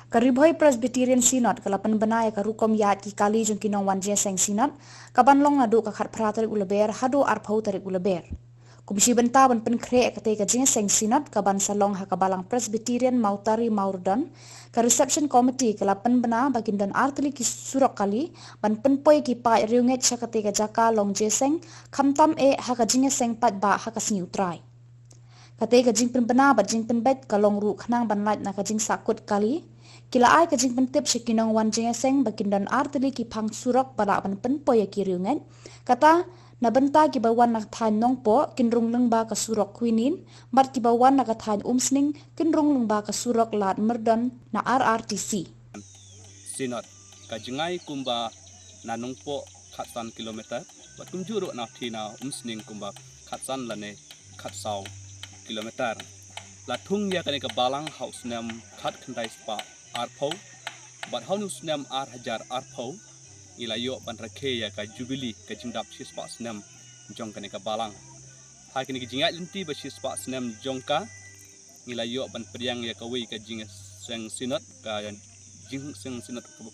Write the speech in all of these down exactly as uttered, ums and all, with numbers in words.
Ka Ri Bhoi Presbyterian Synod ka la pynbna ïa ka rukom ïaid ki kali jong ki nongwan jingïaseng Synod, ka ban long naduh ka khatphra tarik u Lber haduh arphew tarik u Lber. Kum shi bynta ban pynkhreh ïa katei ka jingïaseng Synod ka ban sa long ha ka Balang Presbyterian Mawtari Mawryndon, ka Reception Committee ka la pynbna ba kin don artylli ki surok kali ban pynpoi ïa ki paid riewngeit sha katei ka jaka long jingïaseng, khamtam eh ha ka jingïaseng paidbah ha ka sngi U Trai. Katei ka jingpynbna bad jingpynbeit ka long ruh khnang ban lait na ka jingsahkut kali. Ki la ai ka jingpyntip sha ki nongwan jingïaseng ba kin don artylli ki phang surok ba lah ban pynpoi ïa ki riewngeit. Kata, na bynta kiba wan na ka thaiñ Nongpoh kin rung lyngba ka surok Quinine, bad kiba wan na ka thaiñ Umsning kin rung lyngba ka surok Lad Myrdon na R R T C. Synod, ka jngai kumba na Nongpoh khatsan kilometer, bad kumjuh ruh na phi na Umsning kumba khatsan lane khatsaw kilometer. La thung ïa kane ka balang ha u snem khatkhyndai spah arphew, bad ha une u snem ar hajar arphew, ngi la ïoh ban rakhe ïa ka jubili ka jingdap shispah snem jong kane ka balang. Ha kine ki jingïaid lynti ba shispah snem jong ka, ngi la ïoh ban pdiang ïa kawei ka jingïaseng Synod, ka jingïaseng Synod kaba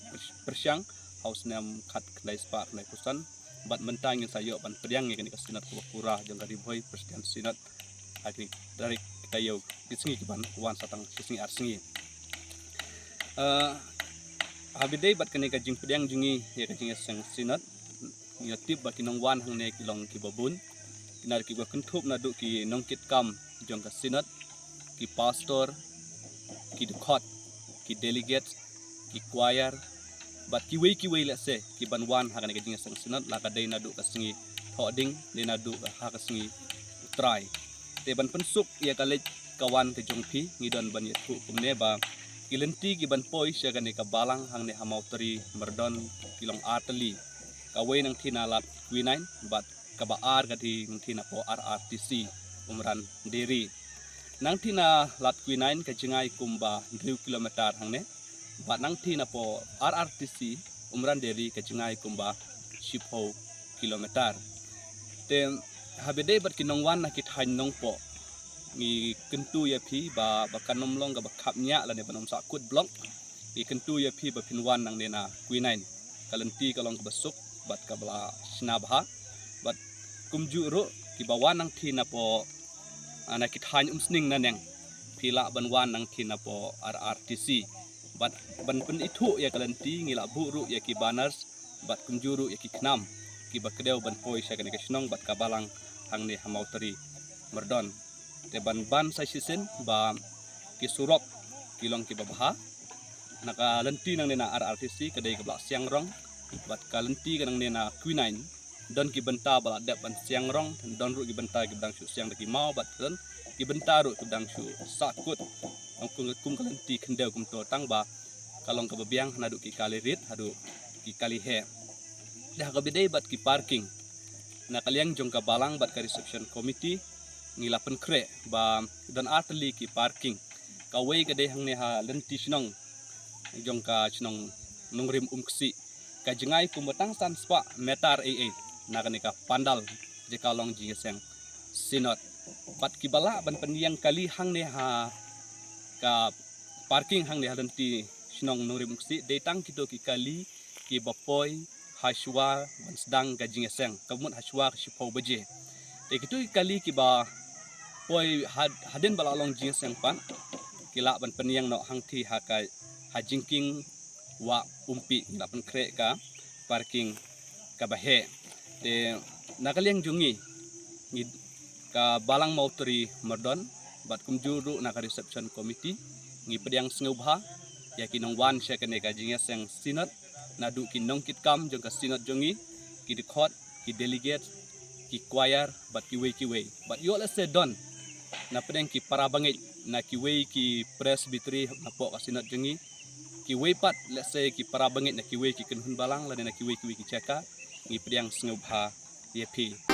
pyrshang ha u snem khatkhyndai spah khyndaiphew san, bad mynta ngin sa ïoh ban pdiang ïa kane ka Synod kaba pura jong ka Ri Bhoi Presbyterian Synod ha kine ki tarik ki taïew ki sngi ki ban wan sa tang shi sngi ar sngi. Eh, ha ba ïadei bad kane ka jingpdiang jong ngi ïa ka jingïaseng Synod, ngi tip ba ki nongwan hangne ki long kiba bun, ki na kiba kynthup naduh ki nongkitkam jong ka Synod, ki pastor, ki dkhot, ki delegate, ki choir, bad kiwei kiwei lehse ki ban wan ha kane ka jingïaseng Synod, la ka dei naduh ka sngi Thohdieng, dei naduh ha ka sngi U Trai. Te ban pynsuk ïa ka leit ka wan ka jong phi, ngi don ban ïathuh kumne ba ki lynti ki ban poi sha kane ka balang hangne ha Mawtari Myrdon ki long artylli. Kawei nangthie na Lad Quinine, bad kaba ar ka dei nangthie napoh R R T C Umran Dairy. Nangthie na Lad Quinine ka jngai kumba hynriew kilometer hangne, bad nangthie napoh R R T C Umran Dairy ka jngai kumba shiphew kilometer. Te ha ba ïadei bad ki nongwan na ki thaiñ Nongpoh, ngi kyntu ïa phi ba, ba kan ym long kaba khapngiah lane ban ym sahkut block. Ngi kyntu ïa phi ba phin wan nangne na Quinine. Ka lynti ka long kaba suk bad kaba la shna bha. Bad kumjuh ruh kiba wan nangthie napoh, ah, na ki thaiñ Umsning naneng, phi lah ban wan nangthie napoh R R T C. Bad ban pynithuh ïa ka lynti, ngi la buh ruh ïa ki banners bad kumjuh ruh ïa ki khnam kiba kdew ban poi sha kane ka shnong bad ka balang hangne ha Mawtari Myrdon. Te ban ban sa shisien ba ki surok ki long kiba bha. Na ka lynti nangne na R R T C ka dei kaba la siang rong, bad ka lynti ka nangne na Quinine, don ki bynta ba la dep ban siang rong, don ruh ki bynta kiba dang shu siang da ki maw, bad don ki bynta ruh kiba dang shu sahkut. Kum, kum ka lynti khyndew kumto, tang ba ka long kaba biang naduh ki kali rit haduh ki kali heh. Te ha kaba ïadei bad ki parking, na ka liang jong ka balang bad ka reception committee, ngi la pynkhreh ba don artylli ki parking. Kawei ka dei hangne ha lynti shnong jong ka shnong Nongrim Umksih, ka jngai kumba tang san spah meter ei ei na kane ka pandal jaka long jingïaseng Synod. Bad kiba lah ban pynïeng kali hangne ha ka parking hangne ha lynti shnong Nongrim Umksih dei tang kito ki kali kiba poi hashwa ban sdang ka jingïaseng, ka mut hashwa ka shiphew baje. Te kito ki kali kiba poi had-, hadien ba la long jingïaseng pat, ki lah ban pynïeng noh hangthie ha ka, ha jingkieng Wah Umpi, ngi la pynkhreh ka parking kaba heh. Te na ka liang jong ngi, ngi ka balang Mawtari Myrdon bad kumjuh ruh na ka reception committee, ngi pdiang sngewbha ïa ki nongwan sha kane ka jingïaseng Synod, naduh ki nongkitkam jong ka Synod jong ngi, ki dkhot, ki delegate, ki choir bad kiwei kiwei. Bad ïoh lehse don na pdeng ki para bangeit na kiwei ki presbytery napoh ka Synod jong ngi, kiwei pat lehse ki para bangeit na kiwei ki kynhun balang lane na kiwei kiwei ki jaka, ngi pdiang sngewbha ïa phi.